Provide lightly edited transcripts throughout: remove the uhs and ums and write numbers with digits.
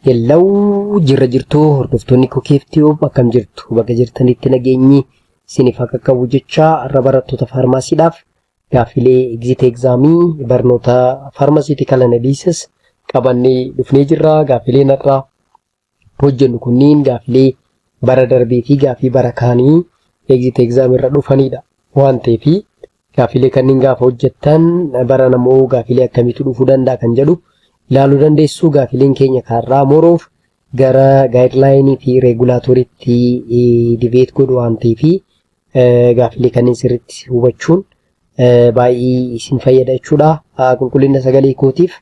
Hello jirra jirtuu hordoftoonni Kokeef Tube, akkam jirtu? Bakka jirtanitti nageenyi isiniif akka qabu jecha, har'a barattoota faarmaasiidhaaf gaaffilee exit examii barnoota pharmaceutical analysis qabannee dhufnee jirra. Gaaffileen har'a hojjennu kunniin gaaffilee bara darbee fi gaaffii bara kaanii exit exam irra dhufanidha waan ta'eef, gaaffilee kanneen gaafa hojjettan bara namoo gaaffilee akkamiitu dhufuu danda'a kan jedhu ilaaluu dandeessu. Gaaffileen keenya kaarraa moroof gara guidelineii fi regulatoryitti deviate godhu waan ta'eef, gaaffilee kanneen sirriitti hubachuun baay'ee isin fayyada jechuudha. Qulqullina sagalee kootiif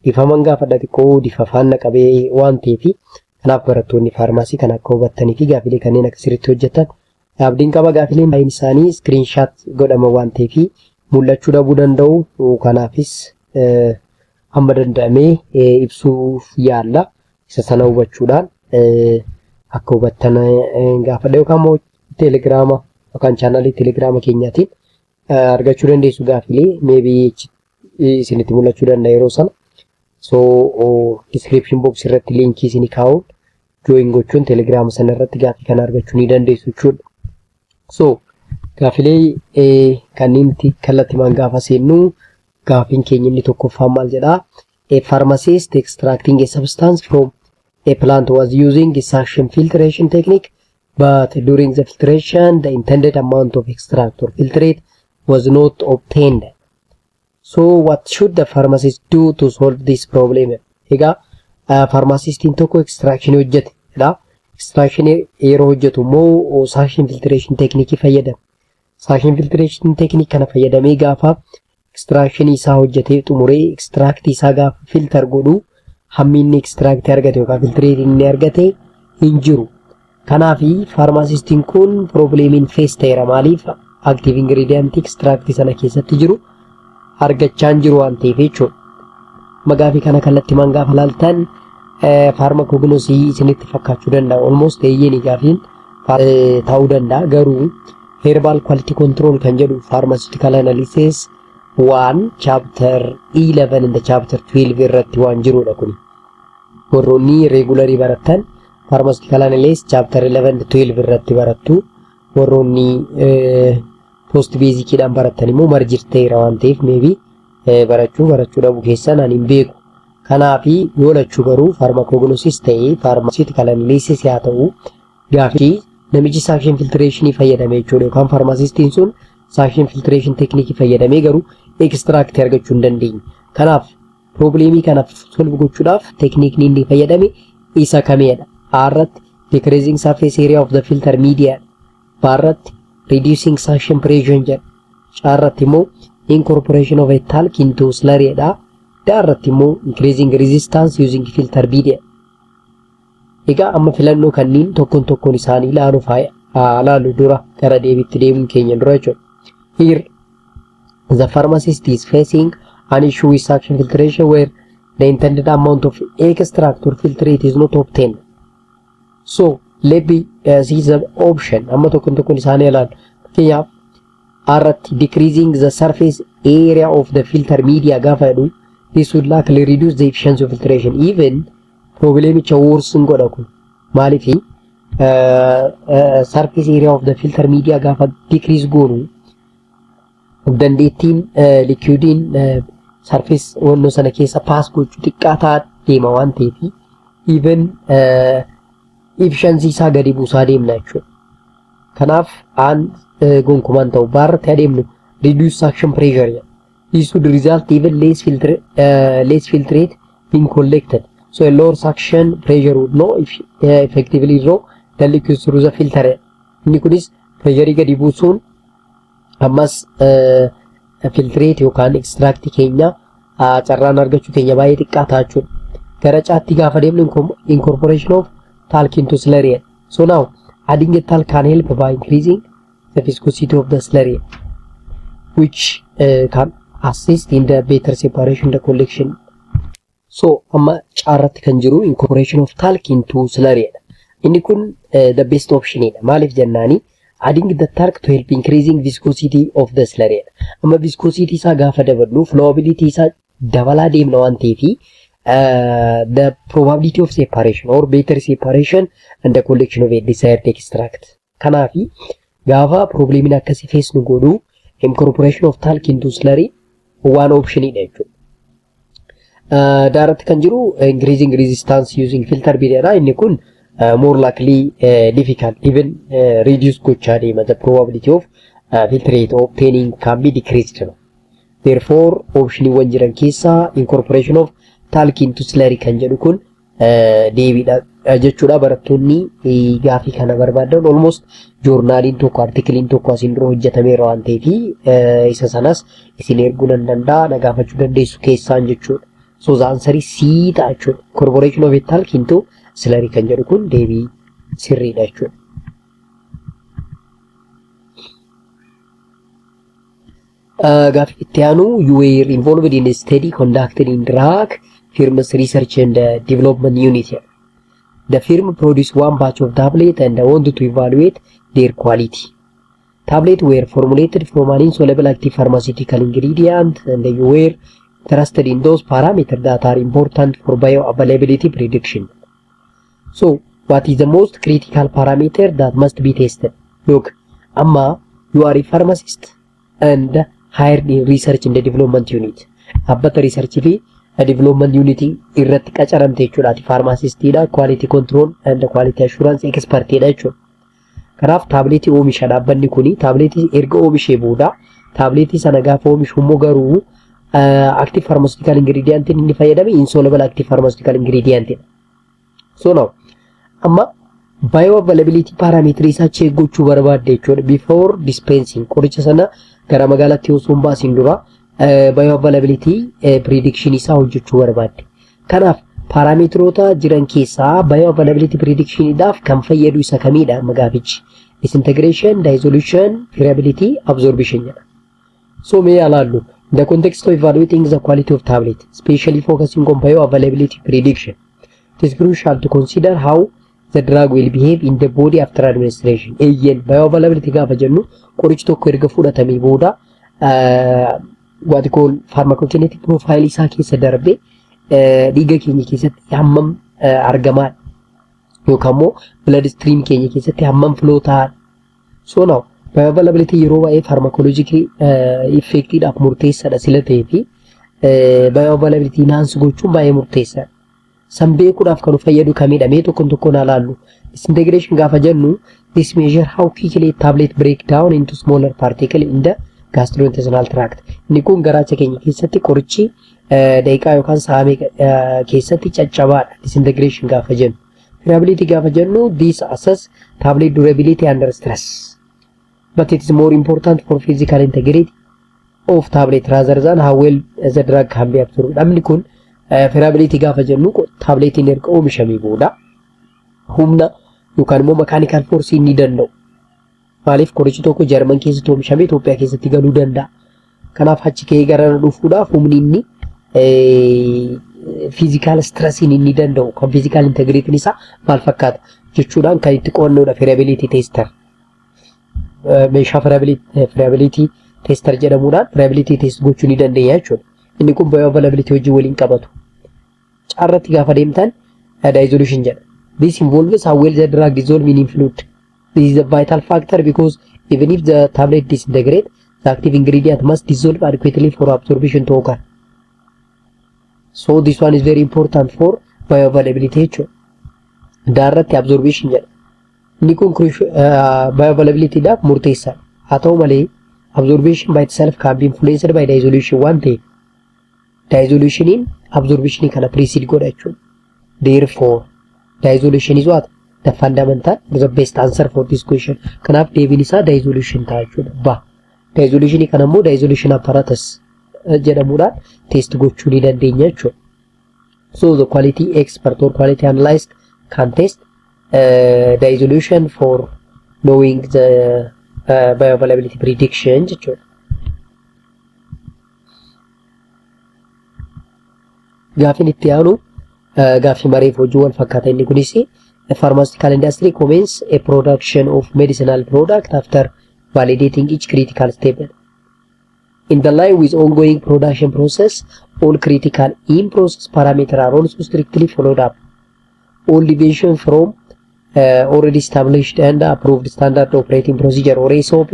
dhiifaman gaafadha, xiqqoo difa faana qabee waan ta'eef. Kanaaf barattoonni faarmaasii kan akka hubattanii fi gaaffilee kanneen akka sirriitti hojjetan abdiin qaba. Gaaffileen baay'een isaanii screenshot godhama waan ta'eef mul'achuu dhabuu danda'u. Kanaafis hamma danda'amee ibsuuf yaalla. Isa sana hubachuudhaan akka hubattan gaafadha, yookaan immoo teelegiraama yookaan channelii teelegiraama keenyaatiin argachuu dandeessu. Gaaffilee maybe isinitti mul'achuu danda'a yeroo sana. So description box irratti linkii isinii kaa'uun join gochuun teelegiraama sana irratti gaaffii kana argachuu ni dandeessu jechuudha. So gaaffilee kanneen kallattimaan gaafa seennu, gaaffiin keenya inni tokkoffaan maal jedhaa? A pharmacist extracting a substance from a plant was using a suction filtration technique, but during the filtration the intended amount of extract or filtrate was not obtained. So what should the pharmacist do to solve this problem? Egaa pharmacistiin tokko extraction hojjete dha. Extraction yeroo hojjetu immoo suction filtration technique fayyadama. Suction filtration technique kana fayyadamee gaafa extraction isaa hojjetee xumuree, extract isaa gaafa filter godhu, hammi inni extract argate yookaan filtrate inni argate hin jiru. Kanaafi pharmacistiin kun problemiin face ta'eera. Maaliif? Active ingredient extract sana keessatti jiru argachaa hin jiru waan ta'eef jechuudha. Gaafii kana kallattimaan gaafa laaltan pharmacognosy isinitti fakkaachuu danda'a. Almost eeyyeen, gaafiin ta'uu danda'a, garuu herbal quality control kan jedhu pharmaceutical analysis 1 chapter 11 and chapter 12 irratti waan jirudha kuni. Warroonni regularii barattan pharmaceutical analysis chapter 11 12 irratti barattu. Warroonni post basiciidhaan barattan immoo merge ta'eera waan ta'eef, maybe barachuu dhabuu keessan ani hin beeku. Kanaafi yoo lachuu garuu pharmacognosis ta'ee pharmaceutical analysis haa ta'u, gaafii namichi suction filtrationii fayyadame jechuudha, yookaan pharmacistiin sun suction filtration techniqueii fayyadamee garuu extractii argachuu hin dandeenye. Kanaaf problemii kanaaf solve gochuudhaaf techniqueni inni fayyadame isa kamedha? A irratti decreasing surface area of the filter media, B irratti reducing suction pressure jedha. C irratti immoo incorporation of a talc into slurry dha. D irratti immoo increasing resistance using filter media. Egaa amma filannoo kanneen tokkoon tokkoon isaanii ilaaluuf ilaalu dura, gara deebiitti deemuun keenya dura jechuudha. Here the pharmacist is facing an issue with suction filtration where the intended amount of extract or filtrate is not obtained. So let me see the option. Amma tokkoon tokkoon isaanii ilaalu. Fakkeenyaaf, irratti decreasing the surface area of the filter media gaafa jedhu, this would likely reduce the efficiency of filtration, even problemicha worsen godha kun. Maaliifi? Surface area of the filter media gaafa decrease goonu, dandeettiin liquidiin surface wannoo sana keessa pass gochuu xiqqaataa deema waan ta'eef, even efficiency isaa gadi buusaa deemna jechuudha. Kanaaf aan gonkumaan ta'u. B irratti adeemnu, reduce suction pressure jedha. This would result even less filtrate being collected. So a lower suction pressure would not effectively draw the liquid through the filter. Inni kunis pressureii gadi buusuun ammas filtrate yookaan extract keenya carraan argachuu keenya baay'ee xiqqaa jechuudha. Gara C tti gaafa deemnu, incorporation of talc into slurry. So now adding a talc can help by increasing the viscosity of the slurry, which can assist in the better separation, the collection. So amma C irratti kan jiru incorporation of talc into slurry dha. Inni kun the best option dha. Maaliif jennaani, adding the talc to help increasing viscosity of the slurry dha. Amma viscosity isaa gaafa daballu, flowability isaa dabalaa deemna waan ta'eef, the probability of separation or better separation and the collection of a desired extract. Kanaafi gaafa problemiin akkasii face nu godhu, incorporation of talc into slurry waan optionidha jechuudha. Daaratti kan jiru increasing resistance using filter bed. Inni kun more likely difficult, even reduce gochaa deema, the probability of filtrate obtaining can be decreased. Therefore, optioniiwwan jiran keessaa incorporation of talc into slurry kan jedhu kun deebiidha jechuudha. Barattoonni gaafii kana barbaadan, almost journaliin tokko, articleiin tokko asiin dura hojjetameera waan ta'eef, isa sanas isin erguu nan danda'a, na gaafachuu dandeessu keessaan jechuudha. So the answer is C ta'a jechuudha. Incorporation of talc into slurry kan jedhu kun deebii sirriidha jechuudha. Gaaffii itti aanu, you were involved in a study conducted in drug firm's research and development unit. The firm produced one batch of tablet and wanted to evaluate their quality. Tablets were formulated from an insoluble active pharmaceutical ingredient, and you were interested in those parameters that are important for bioavailability prediction. So, what is the most critical parameter that must be tested? Look, amma you are a pharmacist and hired in research and development unit. Dhaabbata research fi development unit irratti qacaramte jechuudha. Ati pharmacistiidha, quality control and quality assurance expertidha jechuudha. Kanaaf tabletii oomisha dhaabbanni kuni, tabletii erga oomishee booda, tabletii sana gaafa oomishu immoo garuu active pharmaceutical ingredient inni fayyadame insoluble active pharmaceutical ingredient. So now amma bioavailability parameter isaa check gochuu barbaadde jechuudha. Before dispensing, qoricha sana gara magaalaatti osoo hin baasiin dura bioavailability prediction isaa hojjechuu barbaadde. Kanaaf parameteroota jiran keessaa bioavailability predictionidhaaf kan fayyadu isa kamiidha gaafichi? Disintegration, dissolution, friability, absorption jedha. So mee ilaallu. In the context of evaluating the quality of tablet, especially focusing on bioavailability prediction, it is crucial to consider how the drug will behave in the body after administration. Eeyyen, bioavailability gaafa jennu qorichi tokko erga fudhatamee booda what you call pharmacokinetic profile isaa keessa darbee dhiiga keenya keessatti hammam argamaa yookaan immoo blood stream keenya keessatti hammam flow ta'aa. So now bioavailability yeroo baay'ee pharmacological effectiidhaaf murteessaadha sila ta'ee fi bioavailability enhance gochuun baay'ee murteessaadha. San beekuudhaaf kan nu fayyadu kamidha? Mee tokkoon tokkoon haa laallu. Disintegration gaafa jennu, this measure how quickly tablet break down into smaller particle in the gastrointestinal tract. Inni kun garaacha keenya keessatti qorichi daqiiqaa yookaan sa'a meeqa keessatti caccabaadha disintegration gaafa jennu. Friability gaafa jennu, this assess tablet durability under stress. But it is more important for physical integrity of tablet rather than how well the drug can be absorbed. Namni kun friability gaafa jennu, tabletiin erga oomishamee booda humna yookaan immoo mechanical force inni danda'u. Maaliif, qorichi tokko Jarman keessatti oomishamee Itoophiyaa keessatti galuu danda'a. Kanaaf achi ka'ee gara dhufuudhaaf humni inni physical stressiin inni danda'u kan physical integrityn isaa maal fakkaata jechuudhaan kan itti qo'annoodha friability tester. Meeshaa friability tester jedhamuudhaan friability test gochuu ni dandeenya jechuudha. Inni kun bioavailability wajjin waliin qabatu. Caarratti gaafa deemtan dissolution jedha. This involves how well the drug dissolve in fluid. This is a vital factor because even if the tablet disintegrate, the active ingredient must dissolve adequately for absorption to occur. So this one is very important for bioavailability jechuudha. Daarratti absorption jedha. Inni kun bioavailability dhaaf murteessaadha. Haa ta'u malee, absorption by itself can be influenced by dissolution waan ta'eef, dissolutioniin absorption kana precede godha jechuudha. Therefore, dissolution is what? The fundamental, the best answer for this question. Kanaaf deebiin isaa dissolution ta'a jechuudha. Ba. Dissolution kana immoo dissolution apparatus jedhamuudhaan test gochuu ni dandeenya jechuudha. So the quality expert or quality analyst can test dissolution for knowing the bioavailability prediction jechuudha. Gaaffiin itti aanu gaaffii mareef hojii wal fakkaata. Inni kunis, the pharmaceutical industry commence a production of medicinal product after validating each critical step. In the line with ongoing production process, all critical in-process parameters are also strictly followed up. All deviation from already established and approved standard operating procedure or SOP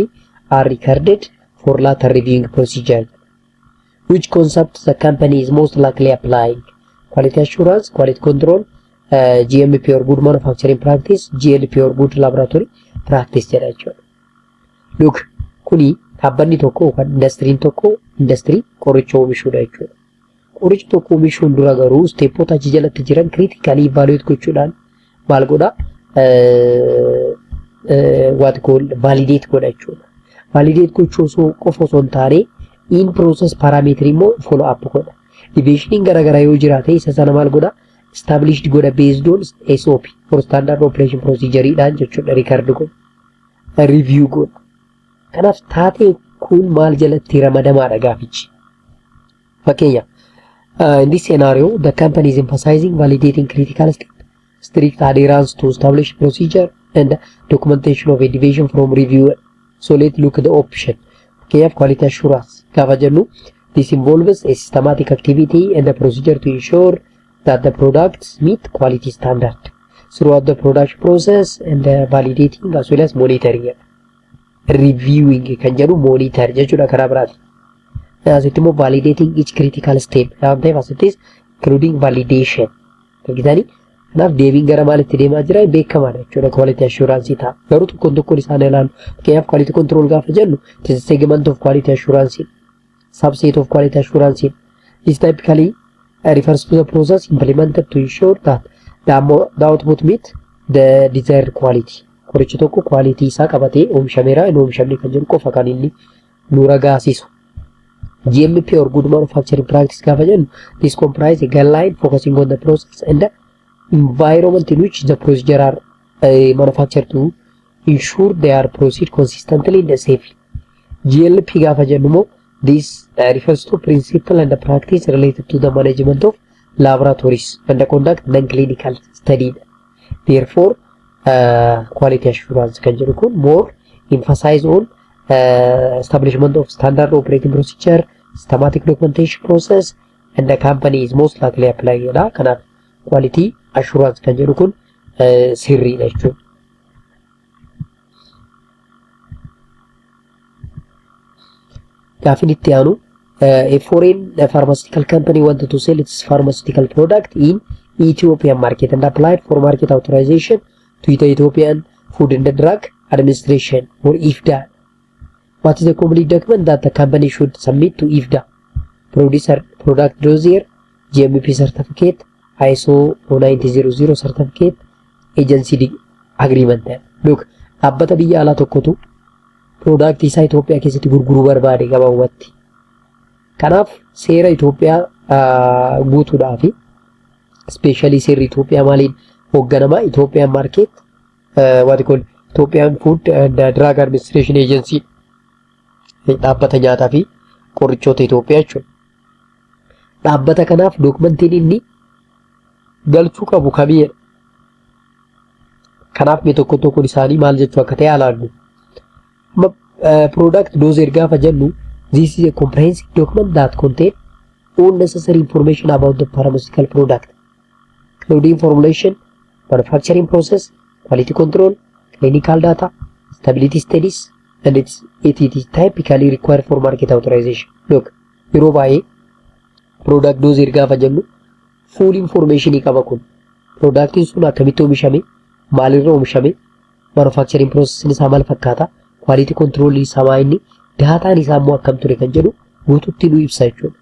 are recorded for later reviewing procedure. Which concept the company is most likely applying? Quality assurance, quality control, GMP or good manufacturing practice, GLP or good laboratory practice jedha jechuudha. Look, kuni dhaabbanni tokko yookaan indastiriin tokko indastirii qoricha oomishuudha jechuudha. Qoricha tokko oomishuun dura garuu stepoota achi jalatti jiran critically evaluate gochuudhaan maal godhaa? What call validate godha jechuudha. Validate gochuu osoo qofa osoo hin taane in process parameter immoo follow up godha. Deviationiin garaagaraa yoo jiraate isa sana maal godha? Established godha based on SOP or standard operation procedure dhaan jechuudha, record godha. Review godha. Kanaaf taatee kun maal jalatti ramadamaadha gaafichi. Fakkeenyaaf, in this scenario, the company is emphasizing validating critical step, strict adherence to established procedure and documentation of a deviation from review. So let's look at the option. Fakkeenyaaf, quality assurance gaafa jennu, this involves a systematic activity and a procedure to ensure that the products meet quality standard throughout the production process and validating as well as monitoring. Reviewing kan jedhu monitor jechuudha karaa biraati. Asitti immoo validating each critical step waan ta'eef asittis including validation. Argitanii? Kanaaf deebiin gara maalitti deemaa jira beekamaadha jechuudha, quality assurance ta'a. Garuu tokkoon tokkoon isaan ilaalu. Fakkeenyaaf, quality control gaafa jennu, it is a segment of quality assurance, subset of quality assurance. This typically refers to the process implemented to ensure that the output meet the desired quality. Qorichi tokko quality isaa qabatee oomishameera hin oomishamne kan jedhu qofa kan inni nu ragaasisu. GMP or good manufacturing practice gaafa jennu, this comprise a guideline focusing on the process and the environment in which the procedure are manufactured to ensure they are proceed consistently and safely. GLP gaafa jennu immoo, this refers to principle and the practice related to the management of laboratories and the conduct non-clinical study. Therefore, quality assurance kan jedhu kun more emphasize on establishment of standard operating procedure, systematic documentation process, and the company is most likely applying jedha. Kanaaf quality assurance kan jedhu kun sirriidha jechuudha. Gaafin itti aanu, a foreign pharmaceutical company wanted to sell its pharmaceutical product in Ethiopian market and applied for market authorization to the Ethiopian Food and Drug Administration or EFDA. What is the complete document that the company should submit to EFDA? Producer product dossier, GMP certificate, ISO 9000 certificate, agency agreement. Look, dhaabbata biyya alaa tokkotu product isaa Itoophiyaa keessatti gurguruu barbaade gabaabumatti. Kanaaf seera Itoophiyaa guutuudhaaf, especially seerri Itoophiyaa maaliin hoogganama? Itoophiyaan market, what you call Ethiopian Food and Drug Administration Agency, dhaabbata nyaataa fi qorichoota Itoophiyaa jechuudha. Dhaabbata kanaaf documentiin inni galchuu qabu kamidha? Kanaaf mee tokko tokkoon isaanii maal jechuu akka ta'e ilaallu. Amma product dossier gaafa jennu, this is a comprehensive document that contain all necessary information about the pharmaceutical product, including formulation, manufacturing process, quality control, clinical data, stability studies, and it is typically required for market authorization. Look, yeroo baay'ee product dossier gaafa jennu full information qaba kun. Productiin sun akkamitti oomishame, maalirra oomishame, manufacturing process isaa maal fakkaata, quality control isaa maa inni, dataan isaa immoo akkam ture kan jedhu guututti nu ibsa jechuudha.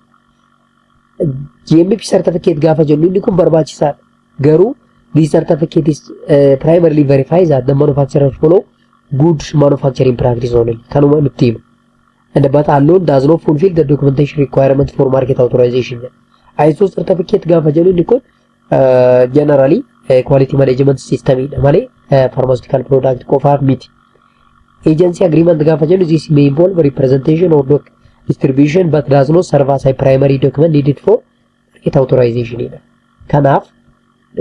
GMP certificate gaafa jennu inni kun barbaachisaadha. Garuu this certificate is primarily verifies that the manufacturer follow good manufacturing practice only. Kanuma nutti hima. And but alone does not fulfill the documentation requirement for market authorization. ISO certificate gaafa jennu inni kun generally quality management system dha malee pharmaceutical product qofaaf miti. Agency agreement gaafa jennu, this may involve representation or doc distribution but does not serve as a primary document needed for market authorization dha. Kanaaf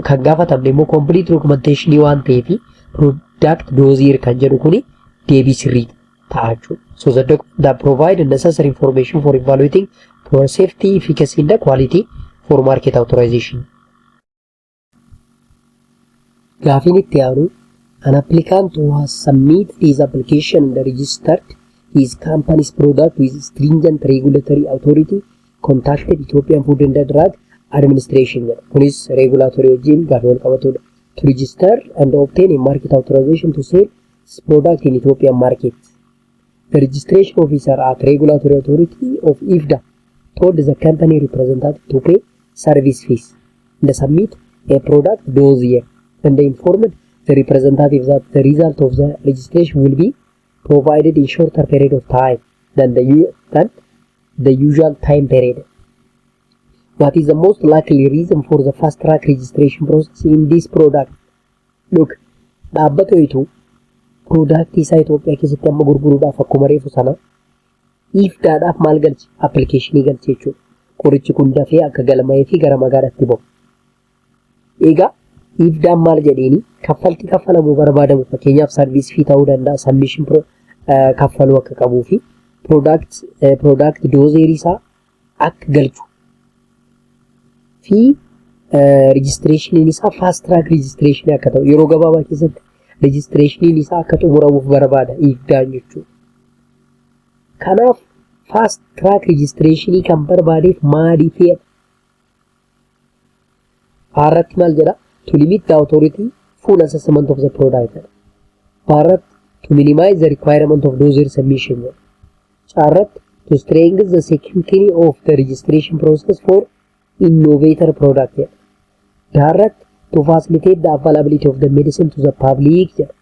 kan gaafatamne immoo complete documentation waan ta'eef product dossier kan jedhu kuni deebii sirrii ta'a jechuudha. So the doc that provide necessary information for evaluating product safety, efficacy and quality for market authorization. Gaafiin itti aanu, an applicant who has submitted his application and registered his company's product with stringent regulatory authority contacted Ethiopian Food and Drug Administration jedha. Kunis regulatory wajjin gaafii wal qabatudha. To register and obtain a market authorization to sell its product in Ethiopian market. The registration officer at regulatory authority of IFDA told the company representative to pay service fees and submit a product dossier and informed the representative that the result of the registration will be provided in shorter period of time than the usual time period. What is the most likely reason for the fast track registration process in this product? Look, dhaabbata wayitu product isaa Itoophiyaa keessatti amma gurguruudhaaf akkuma reefu sana IFDAdhaaf maal galche? Applicationii galche jechuudha. Qorichi kun dafee akka galmaa'ee fi gara magaalaatti bahu. Egaa IFDAn maal jedheeni kaffaltii kaffalamuu barbaadamu, fakkeenyaaf service fee ta'uu danda'a, submission kaffaluu akka qabuu fi product dossierii isaa akka galchu fi registrationiin isaa fast track registrationii akka ta'u, yeroo gabaabaa keessatti registrationiin isaa akka xumuramuuf barbaada IFDAn jechuudha. Kanaaf fast track registrationii kan barbaadeef maaliifidha? Irratti maal jedha? To limit the authority full assessment of the product jedha. Irratti to minimize the requirement of dossier submission jedha. Irratti to strengthen the security of the registration process for innovator product jedha. Irratti to facilitate the availability of the medicine to the public jedha.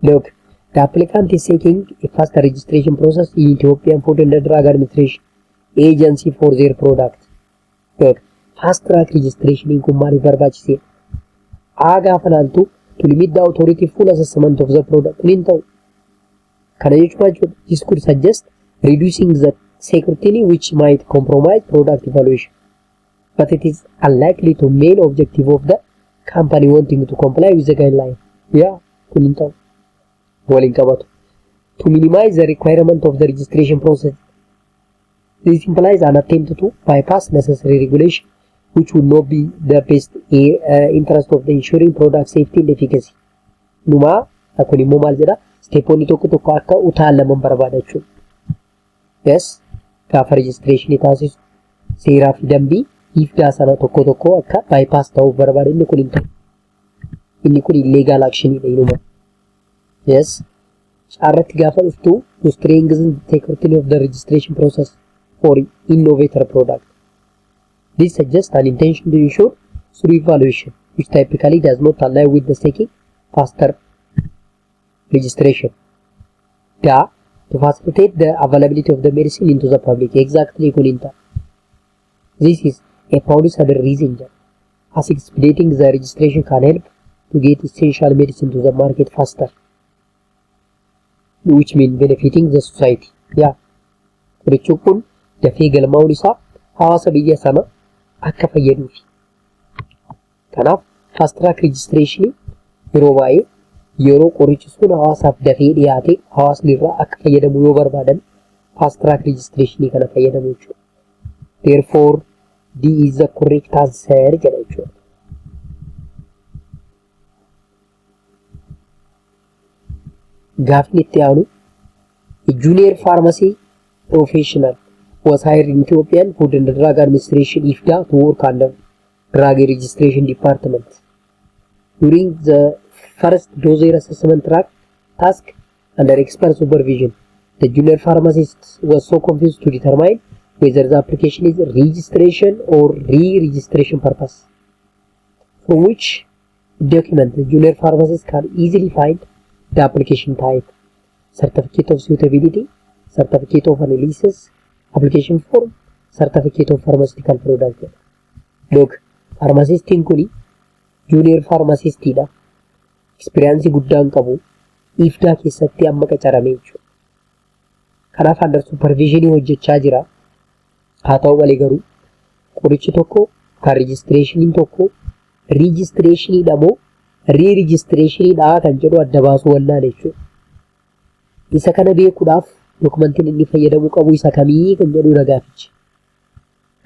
Look, the applicant is seeking a faster registration process in Ethiopian Food and Drug Administration Agency for their product. Look, fast track registration kun maaliif barbaachise? A gaafa laaltu, to limit the authority full assessment of the product, kun hin ta'u. Kana jechuun maal jechuudha? This could suggest reducing the security, which might compromise product evaluation. But it is unlikely to main objective of the company wanting to comply with the guideline. Yeah, kun hin ta'u. Waliin qabatu. To minimize the requirement of the registration process. This implies an attempt to bypass necessary regulation, which would not be the best interest of the ensuring product safety and efficacy. Numaa kun immoo maal jedha? Stepoonni tokko tokko akka utaalaman barbaada jechuudha. Yes, gaafa registrationii taasisu seeraa fi dambii IFDA sana tokko tokko akka bypass ta'uuf barbaada, inni kun hin ta'u. Inni kun illegal actionidha inuma. Yes. Caarratti gaafa dhuftu, to strengthen the security of the registration process for innovator product. This suggests an intention to ensure through evaluation, which typically does not align with the seeking faster registration. Da, to facilitate the availability of the medicine into the public. Exactly, kun hin ta'u. This is a plausible reason, as expediting the registration can help to get essential medicine to the market faster, which mean benefiting the society. Yeah. Qorichi kun dafee galmaa'uun isaa hawaasa biyya sana akka fayyaduufi. Kanaaf fast track registration yeroo baay'ee yeroo qorichi sun hawaasaaf dafee dhiyaate hawaasni irraa akka fayyadamu yoo barbaadan fast track registration kana fayyadamu jechuudha. Therefore, D is the correct answer jedha jechuudha. Gaafni itti aanu, a junior pharmacy professional was hired in Ethiopian Food and Drug Administration, IFDA, to work under drug registration department. During the first dossier assessment track task under expert supervision, the junior pharmacist was so confused to determine whether the application is registration or re-registration purpose. From which document the junior pharmacist can easily find the application type? Certificate of suitability, certificate of analysis, application form, certificate of pharmaceutical product. Look, pharmacistiin kuni junior pharmacistiidha. Experience guddaan qabu. IFDA keessatti amma qacarame jechuudha. Kanaaf under supervisionii hojjechaa jira. Haa ta'u malee garuu qorichi tokko kan registrationiin tokko registrationiidha moo re-registrationiidha kan jedhu adda baasuu wallaale jechuudha. Isa kana beekuudhaaf dokumentiin inni fayyadamuu qabu isa kamii kan jedhudha gaafichi.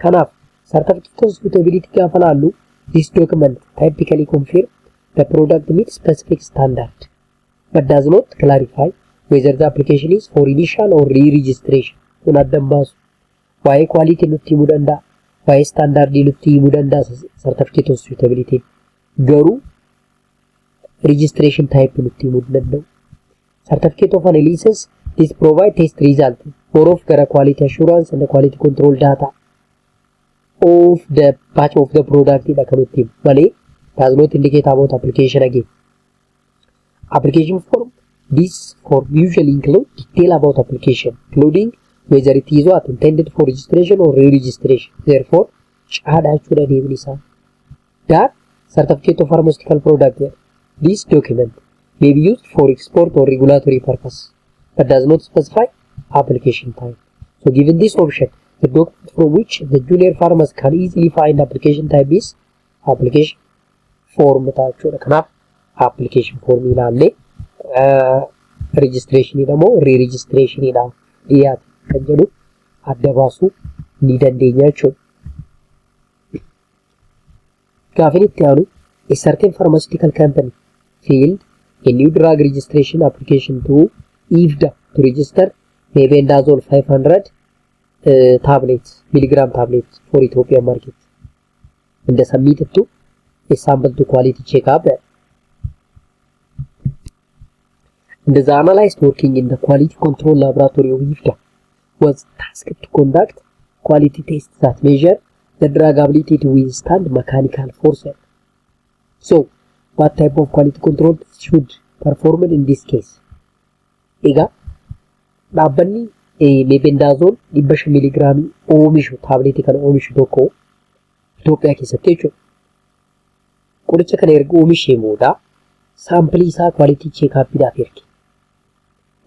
Kanaaf certificate of suitability gaafa laallu, this document typically confirm the product meets specific standard but does not clarify whether the application is for initial or re-registration. Kun addan baasu. Waa'ee quality nutti himuu danda'a. Waa'ee standardii nutti himuu danda'a certificate of suitability. Garuu registration type nutti himuu hin danda'u. Certificate of analysis, this provide test result more of gara quality assurance and quality control data of the batch of the product dha kan nutti himu malee does not indicate about application again. Application form, this form usually include detail about application, including whether it is what intended for registration or re-registration. Therefore, C dha jechuudha deebiin isaa. That certificate of pharmaceutical product, this document may be used for export or regulatory purpose but does not specify application type. So given this option, the document from which the junior pharmacist can easily find application type is application form ta'a jechuudha. Kanaaf application form ilaallee registrationidha moo re-registrationidha dhiyaate kan jedhu adda baasuu ni dandeenya jechuudha. Gaafin itti aanu, a certain pharmaceutical company filed a new drug registration application to EFDA to register mebendazole 500 tablets, milligram tablets for Ethiopian market and submitted to a sample to quality checkup. And the analyst working in the quality control laboratory of EFDA was tasked to conduct quality tests that measure the drug ability to withstand mechanical force. So, what type of quality control test should perform in this case? Egaa dhaabbanni mebendazole 500 miligiraamii oomishu, taabileetii kana oomishu tokko Itoophiyaa keessatti jechuudha. Qoricha kana erga oomishee booda saampilii isaa quality checkupiidhaaf erge.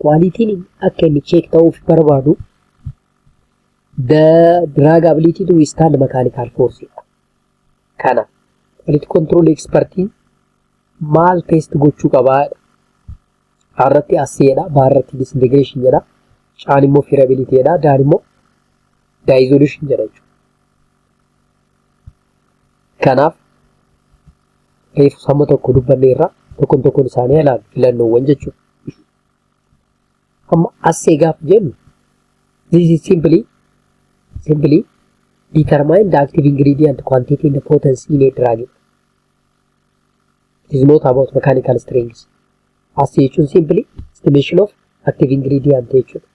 Qualityn akka inni check ta'uuf barbaadu the drug ability to withstand mechanical force dha. Kana quality control expertiin maal test gochuu qabaa? A irratti assayedha, B irratti disintegration jedha, C'n immoo friability jedha, D'n immoo dissolution jedha jechuudha. Kanaaf reefu hamma tokko dubbanne irraa tokkoon tokkoon isaanii ilaalu filannoowwan jechuudha. Amma assay gaafa jennu, this is simply determine the active ingredient quantity and the potency in a drug. It is not about mechanical strength. Assay jechuun simply estimation of active ingredient jechuudha.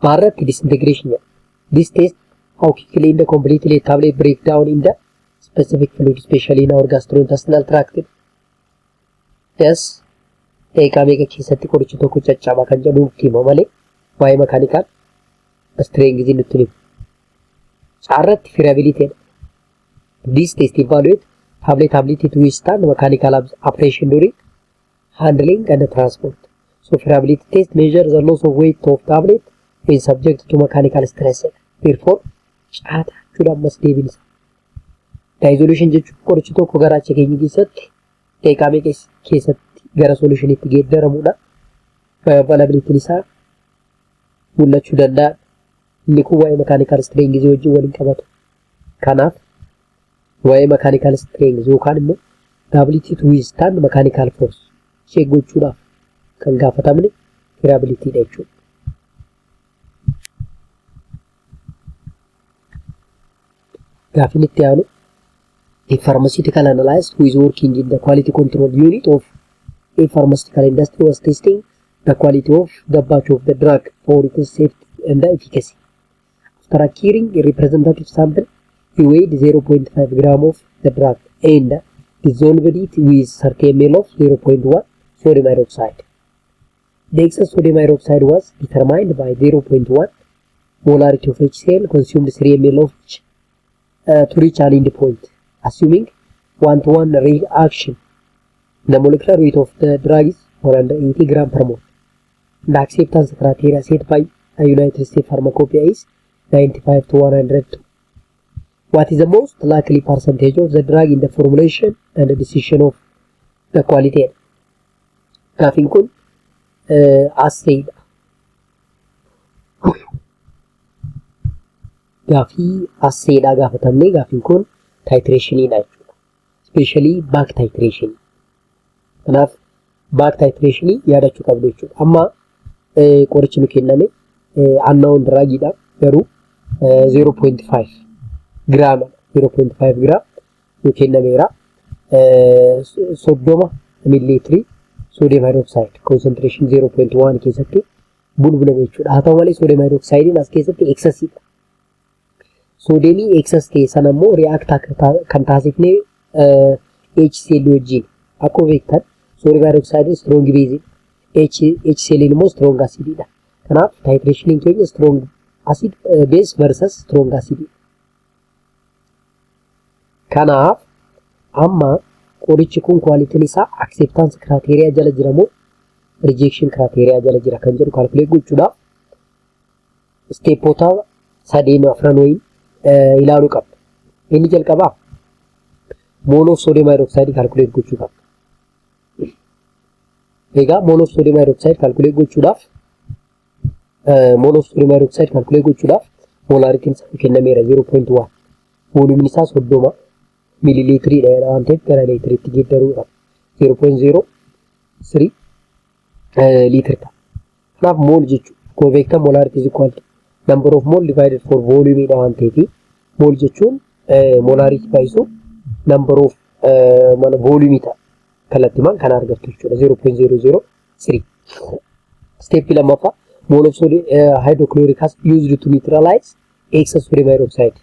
B irratti disintegration jedha. This test how quickly and completely tablet break down in the specific fluid, especially in our gastrointestinal tract. Yes, daqiiqaa meeqa keessatti qorichi tokko caccaba kan jedhu nutti hima malee waa'ee mechanical strength nutti himu. C irratti friability dha. This test evaluate tablet ability to withstand mechanical abrasion during handling and transport. So friability test measure the loss of weight of tablet when subject to mechanical stress. Therefore, C ta'a jechuudha ammas deebiin isaa. Dissolution jechuun qorichi tokko garaacha keenya keessatti daqiiqaa meeqa keessatti gara solutionitti geeddaramudha. Bioavailabilityn isaa mul'achuu danda'a. Inni kun waa'ee mechanical strength wajjin waliin qabatu. Kanaaf waa'ee mechanical strength yookaan immoo the ability to withstand mechanical force check gochuudhaaf kan gaafatamne friability dha jechuudha. Gaaffiin itti aanu, a pharmaceutical analyst who is working in the quality control unit of a pharmaceutical industry was testing the quality of the batch of the drug for its safety and efficacy. After acquiring a representative sample, he weighed 0.5 gram of the drug and dissolved it with 30 ml of 0.1 sodium hydroxide. The excess sodium hydroxide was determined by 0.1 molarity of HCl consumed 3 ml of each to reach an end point. Assuming one-to-one reaction, the molecular weight of the drug is 180 gram per mole. The acceptance criteria set by the United States Pharmacopoeia is 95 to 102. What is the most likely percentage of the drug in the formulation and the decision of the quality? Gaafiin kun Assayidha. Gaaffii assayidhaa gaafatamnee gaaffiin kun titrationiidha jechuudha. Especially back titration. Kanaaf back titrationii yaadachuu qabdu jechuudha. Amma qorichi nu kenname unknown drugiidha, garuu 0.5 giraama, 0.5 giraam nu kennameera. 30 miiliitirii sodium hydroxide concentration 0.1 keessatti bulbulame jechuudha. Haa ta'u malee, sodium hydroxidein as keessatti excessiidha. Sodiumii excess ta'e sana immoo react kan taasifnee HCl wajjin. Akkuma beektan, sodium hydroxide strong base, HCl immoo strong acididha. Kanaaf titrationiin keenya strong acid base versus strong acid. Kanaaf amma qorichi kun qualityn isaa acceptance criteria jala jira moo rejection criteria jala jira kan jedhu calculate gochuudhaaf stepoota sadeen afran wayii ilaaluu qabna. Inni jalqabaa mole of sodium hydroxide calculate gochuu qabna. Egaa mole of sodium hydroxide calculate gochuudhaaf, mole of sodium hydroxide calculate gochuudhaaf molarityn isaa kennameera, 0.1. Volumeiin isaa 30 miilileetiriidha waan ta'eef gara leetiriitti geeddaruu qaba. 0.03 liitiri ta'a. Kanaaf mole jechuun, akkuma beektan, molarity is equal to number of mole divided for volume dha waan ta'eef, mole jechuun molarity baay'isu number of mana volume ta'a. Kallattiimaan kana argattu jechuudha, 0.003. Step lammaffaa, mole of sodium hydrochloric acid used to neutralize excess sodium hydroxide.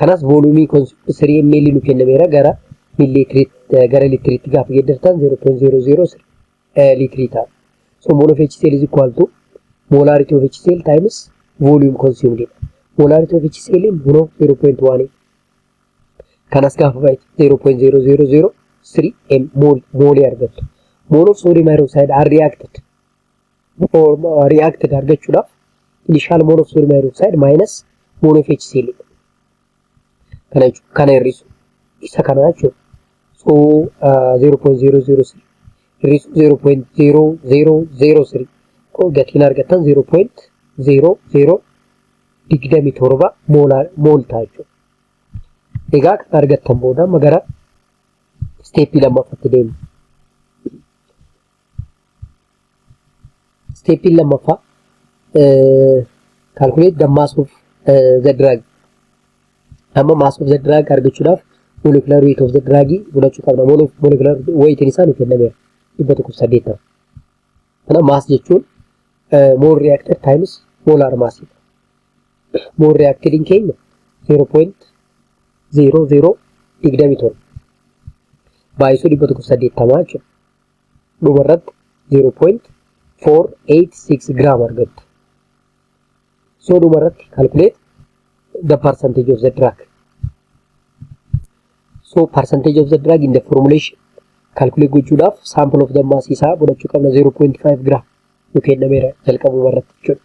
Kanas volumeii 3 ml nu kennameera, gara miiliitiriitti gara liitiriitti gaafa geeddartan 0.003 liitirii ta'a. So mole of HCl is equal to molarity of HCl times volume consumed dha. Molarity of HCl immoo 0.1, kanas gaafa baay'atu 0.0003 m moolii argattu. Mole of sodium hydroxide are reacted or reacted argachuudhaaf initial mole of sodium hydroxide minus mole of HCl. Kana jechuudha. Kana hir'isu isa kana jechuudha. So 0.003 hir'isu 0.0003 gatiin argattan 0.0027 mole ta'a jechuudha. Egaa kan argattan booda amma gara stepii lammaffaatti deemna. Stepiin lammaffaa calculate the mass of the drug. Amma mass of the drug argachuudhaaf molecular weight of the drug fudhachuu qabna. Molecular weight isaa nu kennameera, 180. Kana mass jechuun mole reacted times molar mass. Mole reacted keenya 0.0027 baay'isuu 180 jechuudha. Dhumarratti 0.486 gram argattu. So dhumarratti calculate the percentage of the drug. So percentage of the drug in the formulation calculate gochuudhaaf sample of the mass isaa fudhachuu qabna, 0.5 gram nu kennameera jalqabuma irratti jechuudha.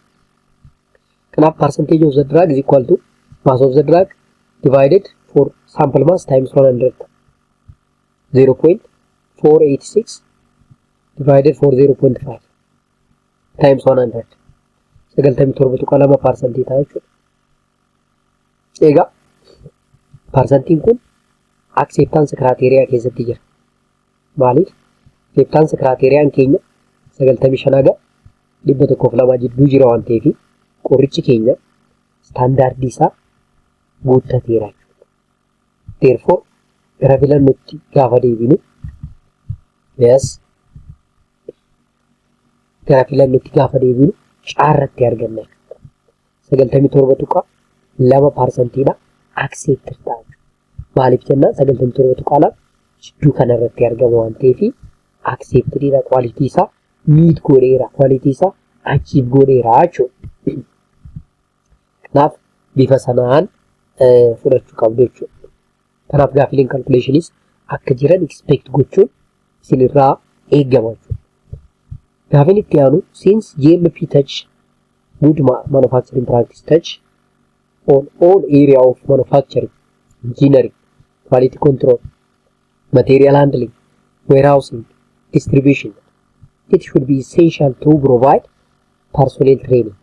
Kanaaf percentage of the drug is equal to mass of the drug divided for sample mass times 100. 0.486 divided for 0.5 times 100, 97.2% ta'a jechuudha. Egaa percentiin kun acceptance criteria keessatti jira. Maaliif? Acceptance criteriaan keenya 95 haga 102 jidduu jira waan ta'eef, qorichi keenya standardii isaa guuttateera jechuudha. Therefore gara filannootti gaafa deebinu, yes, gara filannootti gaafa deebinu caarratti arganna jechuudha. 97.2 percentiidha, accepted ta'a jechuudha. Maaliif jennaan, 97.2 jidduu kanarratti argama waan ta'eef acceptedidha, quality isaa meet godheera, quality isaa achieve godheera jechuudha. Kanaaf bifa sanaan fudhachuu qabdu jechuudha. Kanaaf gaaffileen calculationis akka jiran expect gochuun isinirraa eegama jechuudha. Gaaffiin itti aanu, since GMP touch, good manufacturing practice touch on all area of manufacturing, engineering, quality control, material handling, warehousing, distribution. It should be essential to provide personnel training.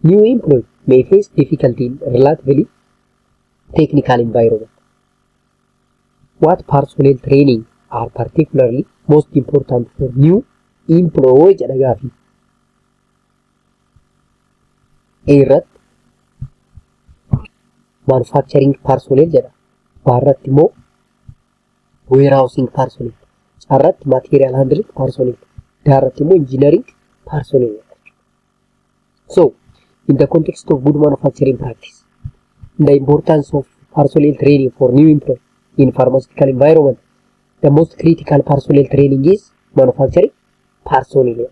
New employee may face difficulty in relatively technical environment. What personnel training are particularly most important for new employee jedha gaafii. A irratti manufacturing personnel jedha. B irratti immoo warehousing personnel. C irratti material handling personnel. D irratti immoo engineering personnel jedha. So, in the context of good manufacturing practice, the importance of personnel training for new employee in pharmaceutical environment, the most critical personnel training is manufacturing personnel.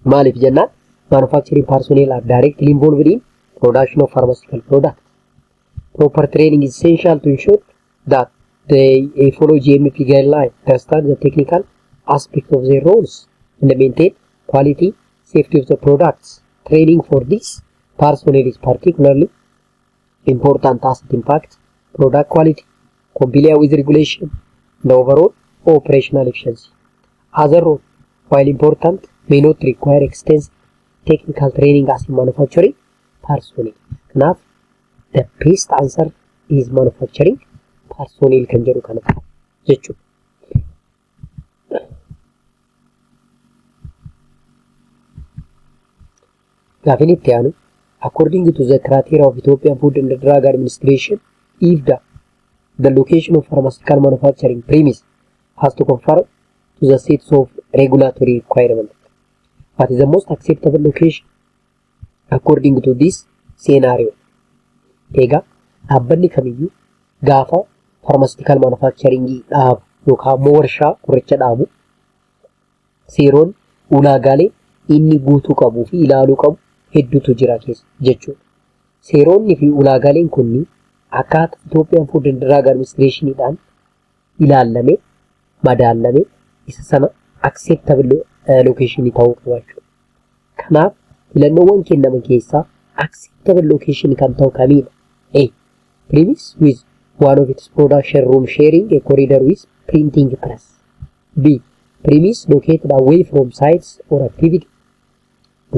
Maaliif jennaan, manufacturing personnel are directly involved in production of pharmaceutical products. Proper training is essential to ensure that they follow GMP guidelines, understand the technical aspect of their roles, and maintain quality, safety of the products. Training for this personnel is particularly important as it impacts product quality, comply with regulation, and overall operational efficiency. Other roles, while important, may not require extensive technical training as in manufacturing personnel. Kanaaf, the best answer is manufacturing personnel kan jedhu kana jechuudha. Gaafin itti aanu, according to the criteria of Ethiopian Food and Drug Administration, EFDA, the location of pharmaceutical manufacturing premise has to conform to the sets of regulatory requirement. What is the most acceptable location according to this scenario? Egaa dhaabbanni kamiyyuu gaafa pharmaceutical manufacturing dhaabu yookaan immoo warshaa qoricha dhaabu, seeroon ulaagaalee inni guutuu qabuu fi ilaaluu qabu hedduutu jira keessa jechuudha. Seeronni fi ulaagaaleen kunniin akkaataa Itoophiyaan Food and Drug Administrationiidhaan ilaallamee madaallamee isa sana acceptable location ta'uu qaba jechuudha. Kanaaf, filannoowwan kennaman keessaa acceptable location kan ta'u kamiidha? A. Premise with one of its production room sharing a corridor with printing press. B. Premise located away from sites or activity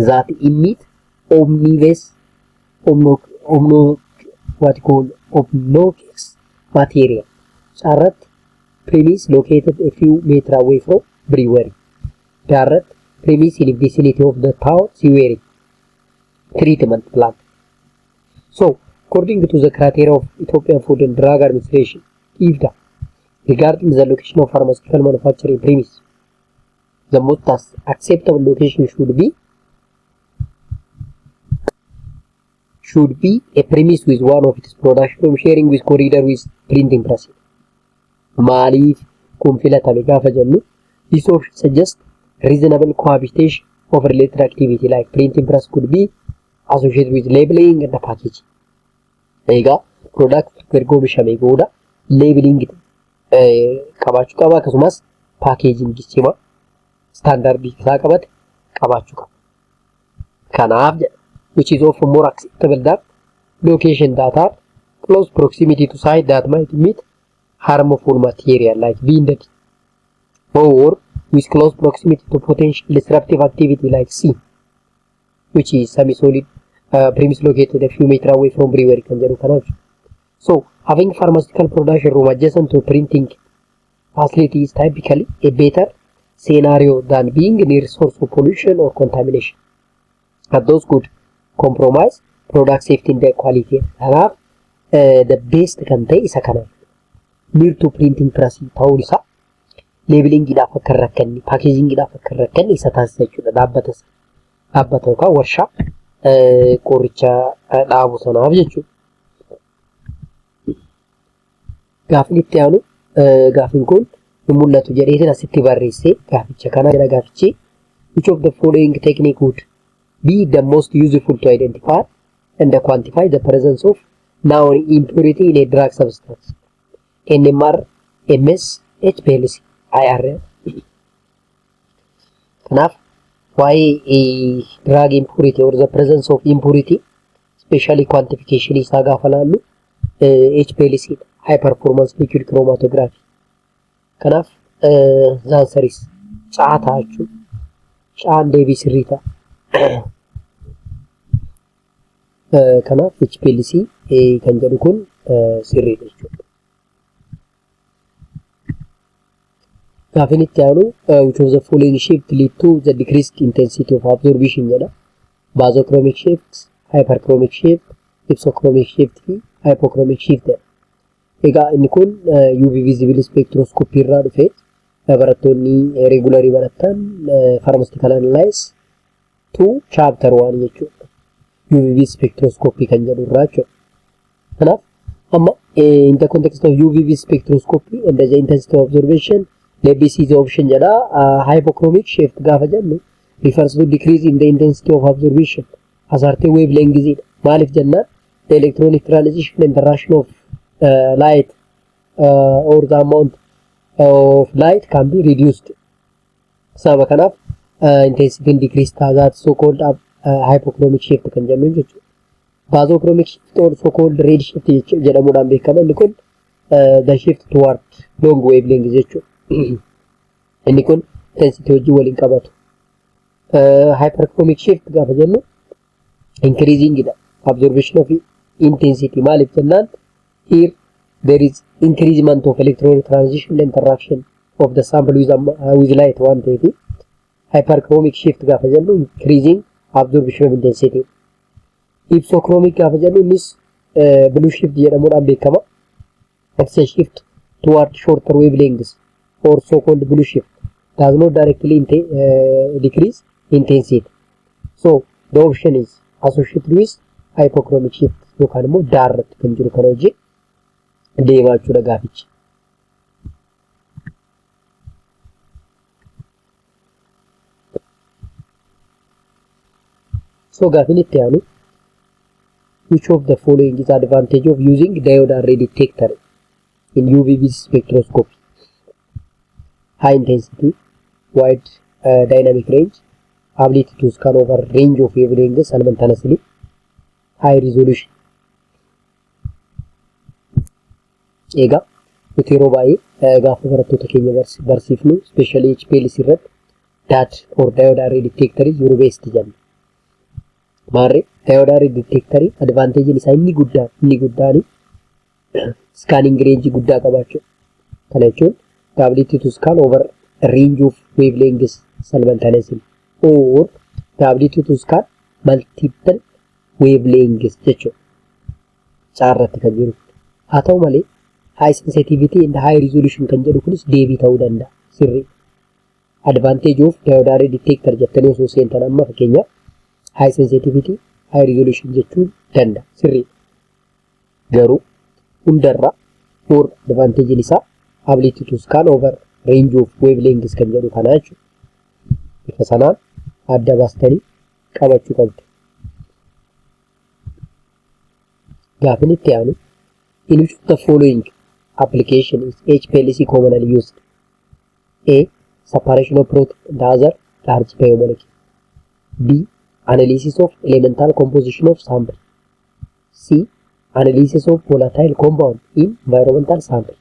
that emit omnives omno omno what you call obnoxious material. C irratti premise located a few meter away from brewery. D irratti premise in vicinity of the town sewerage treatment plant. So, according to the criteria of Ethiopian Food and Drug Administration, EFDA, regarding the location of pharmaceutical manufacturing premise, the most acceptable location should be a premise with one of its production room sharing with corridor with printing press. Maaliif kun filatame gaafa jennu, this option suggests reasonable cohabitation of related activity, like printing press could be associated with labeling and packaging. Egaa product erga oomishamee booda labeling qabaachuu qaba, akkasumas packaging cimaa standardii isaa qabate qabaachuu qaba. Kanaaf jedha, which is often more acceptable than location that are close proximity to site that might emit harmful material like B and D, or with close proximity to potential disruptive activity like C, which is semi-solid premise located a few meter away from brewery kan jedhu kanaaf. So, having pharmaceutical production room adjacent to printing facility is typically a better scenario than being near source of pollution or contamination. And those could compromise product safety and quality. Kanaaf, the best kan ta'e isa kana. Near to printing press ta'uun isaa labelingiidhaaf akka hin rakkanne, packagingiidhaaf akka hin rakkanne isa taasisa jechuudha dhaabbata sana. Dhaabbata yookaan warshaa qoricha dhaabu sanaaf jechuudha. Gaafni itti aanu, gaafin kun hin mul'atu jedheetiin asitti barreessee gaaficha kana jedha gaafichi: which of the following technique would be the most useful to identify and quantify the presence of known impurity in a drug substance? NMR, MS, HPLC, IR. Kanaaf, waa'ee drug impurity or the presence of impurity, especially quantification isaa gaafa laallu, HPLC dha, high performance liquid chromatography. Kanaaf, the answer is C ta'a jechuudha. C'n deebii sirrii ta'a. Kanaaf HPLC kan jedhu kun sirriidha jechuudha. Gaaffiin itti aanu, "Which of the following shift lead to the decreased intensity of absorption?" jedha. Bathochromic shift, hyperchromic shift, hypsochromic shift fi hypochromic shift jedha. Egaa inni kun UV visible spectroscopy irraa dhufe. Barattoonni regularii barattan pharmaceutical analysis 2 chapter 1 jechuudha. UV spectroscopy kan jedhu irraa jechuudha. Kanaaf amma in the context of UV spectroscopy and the intensity of absorption, let me see the option jedha. Hypochromic shift gaafa jennu refers to decrease in the intensity of absorption a certain wavelength dha. Maaliif jennaan, the electronic transition and the ration of light or the amount of light can be reduced. Sababa kanaaf intensity decrease ta'a, so called hypochromic shift kan jennu jechuudha. Bathochromic shift or so called red shift jedhamuudhaan beekama. Inni kun the shift toward long wavelength jechuudha. Inni kun intensity wajjin waliin qabatu. Hyperchromic shift gaafa jennu increasing dha. Absorption of intensity. Maaliif jennaan, here there is increasement of electronic transition and interaction of the sample with light waan ta'eef, hyperchromic shift gaafa jennu increasing absorption of intensity. Hypsochromic gaafa jennu innis blue shift jedhamuudhaan beekama. It's a shift toward shorter wavelengths or so called blue shift does not directly decrease intensity. So the option is associated with hypochromic shift yookaan immoo D irratti kan jiru kana wajjin deemaa jechuudha gaafichi. So gaafin itti aanu, "Which of the following is advantage of using diode array detector in UV spectroscopy?" High intensity, wide dynamic range, ability to scan over range of wavelengths simultaneously, high resolution. Egaa nuti yeroo baay'ee gaafa barattoota keenya barsiifnu, especially HPLC irratti, DAD or diode array detector yeroo best jenna. Maarree diode array detector advantage isaa inni guddaan scanning range guddaa qabaachuu. Kana jechuun the ability to scan over a range of wavelengths simultaneously or the ability to scan multiple wavelengths jechuudha. C irratti kan jiru. Haa ta'u malee, high sensitivity and high resolution kan jedhu kunis deebii ta'uu danda'a. Sirrii. Advantage of diode array detector jettanii osoo seentan amma fakkeenyaaf high sensitivity, high resolution jechuun danda'a. Sirrii. Garuu hundarra more advantage isaa ability to scan over range of wavelengths kan jedhu kana jechuudha. Bifa sanaan adda baastanii qabachuu qabdu. Gaafin itti aanu, "In which of the following application is HPLC commonly used?" A. Separation of protein and other large biomolecule. B. Analysis of elemental composition of sample. C. Analysis of volatile compound in environmental sample.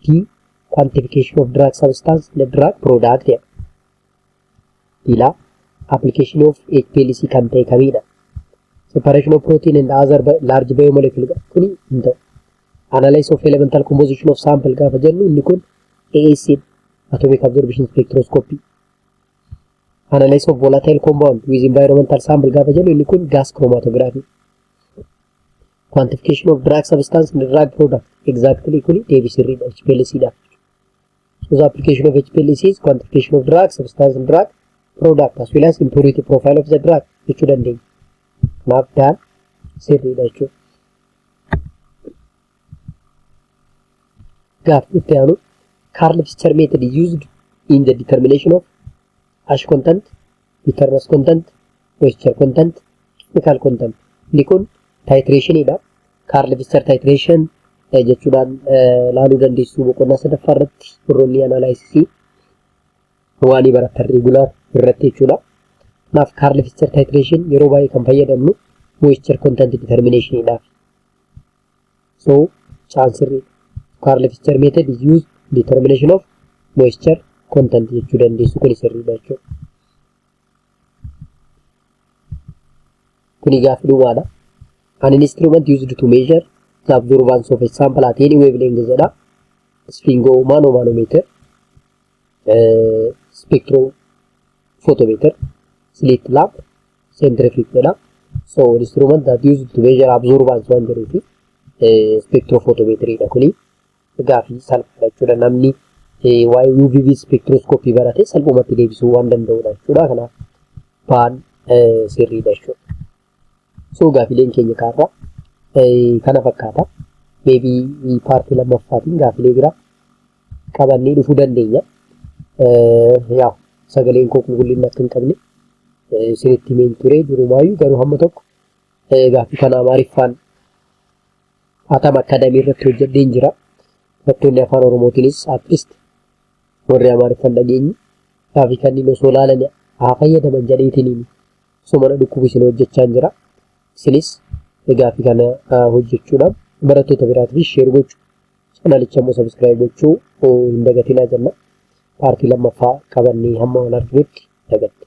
D. Quantification of drug substance in the drug product. Ilaa, application of HPLC kan ta'e kamidha? Separation of protein and other large biomolecule kuni hin ta'u. Analysis of elemental composition of sample gaafa jennu inni kun AAC, atomic absorption spectroscopy. Analysis of volatile compound with environmental sample gaafa jennu inni kun gas chromatography. Quantification of drug substance and drug product, exactly, kuni deebii sirriidha HPLC dha. So the application of HPLC is quantification of drug substance and drug product as well as impurity profile of the drug jechuu dandeenya. Kanaaf D'n sirriidha jechuudha. Gaaffii itti aanu, Karl Fischer method is used in the determination of ash content, bitterness content, moisture content, chemical content. Inni kun titrationidha. Karl Fischer titration jechuudhaan laaluu dandeessu boqonnaa sadaffaa irratti warroonni analysis waan barattan regular irratti jechuudha. Kanaaf Karl Fischer titration yeroo baay'ee kan fayyadamnu moisture content determinationidhaaf. So C'n sirriidha. Karl Fischer method is used determination of moisture content jechuu dandeessu, kuni sirriidha jechuudha. Kuni gaaffii dhumaadha. An instrument used to measure the absorbance of a sample at any wavelength jedha. Sphygmomanometer, spectrophotometer, slit lamp, centrifuge jedha. So instrument that used to measure absorbance waan jedhuufi spectrophotometer dha kuni. Gaaffii salphaadha jechuudha. Namni waa'ee UVB spectroscopy barate salphumatti deebisuu waan danda'udha jechuudha. Kanaaf baan sirriidha jechuudha. So gaafileen keenya kaarraa kana fakkaata. Maybe partii lammaffaatiin gaafilee biraa qabannee dhufuu dandeenya. Yaa, sagaleen koo qulqullina akka hin qabne isinitti himeen ture durumaayyuu, garuu hamma tokko gaaffii kana Amaariffaan Atam Academy irratti hojjedheen jira. Barattoonni afaan Oromootiinis at least warri Amaariffaan dhageenyi gaaffii kanneen osoo ilaalanii haa fayyadaman jedheetiin osoo mana dhukkubu isin hojjechaa jira. Isinis gaaffii kana hojjechuudhaan barattoota biraatiif share gochuu, channelicha immoo subscribe gochuu hin dagatinaa jenna. Partii lammaffaa qabannee hamma wal arginutti nagatti.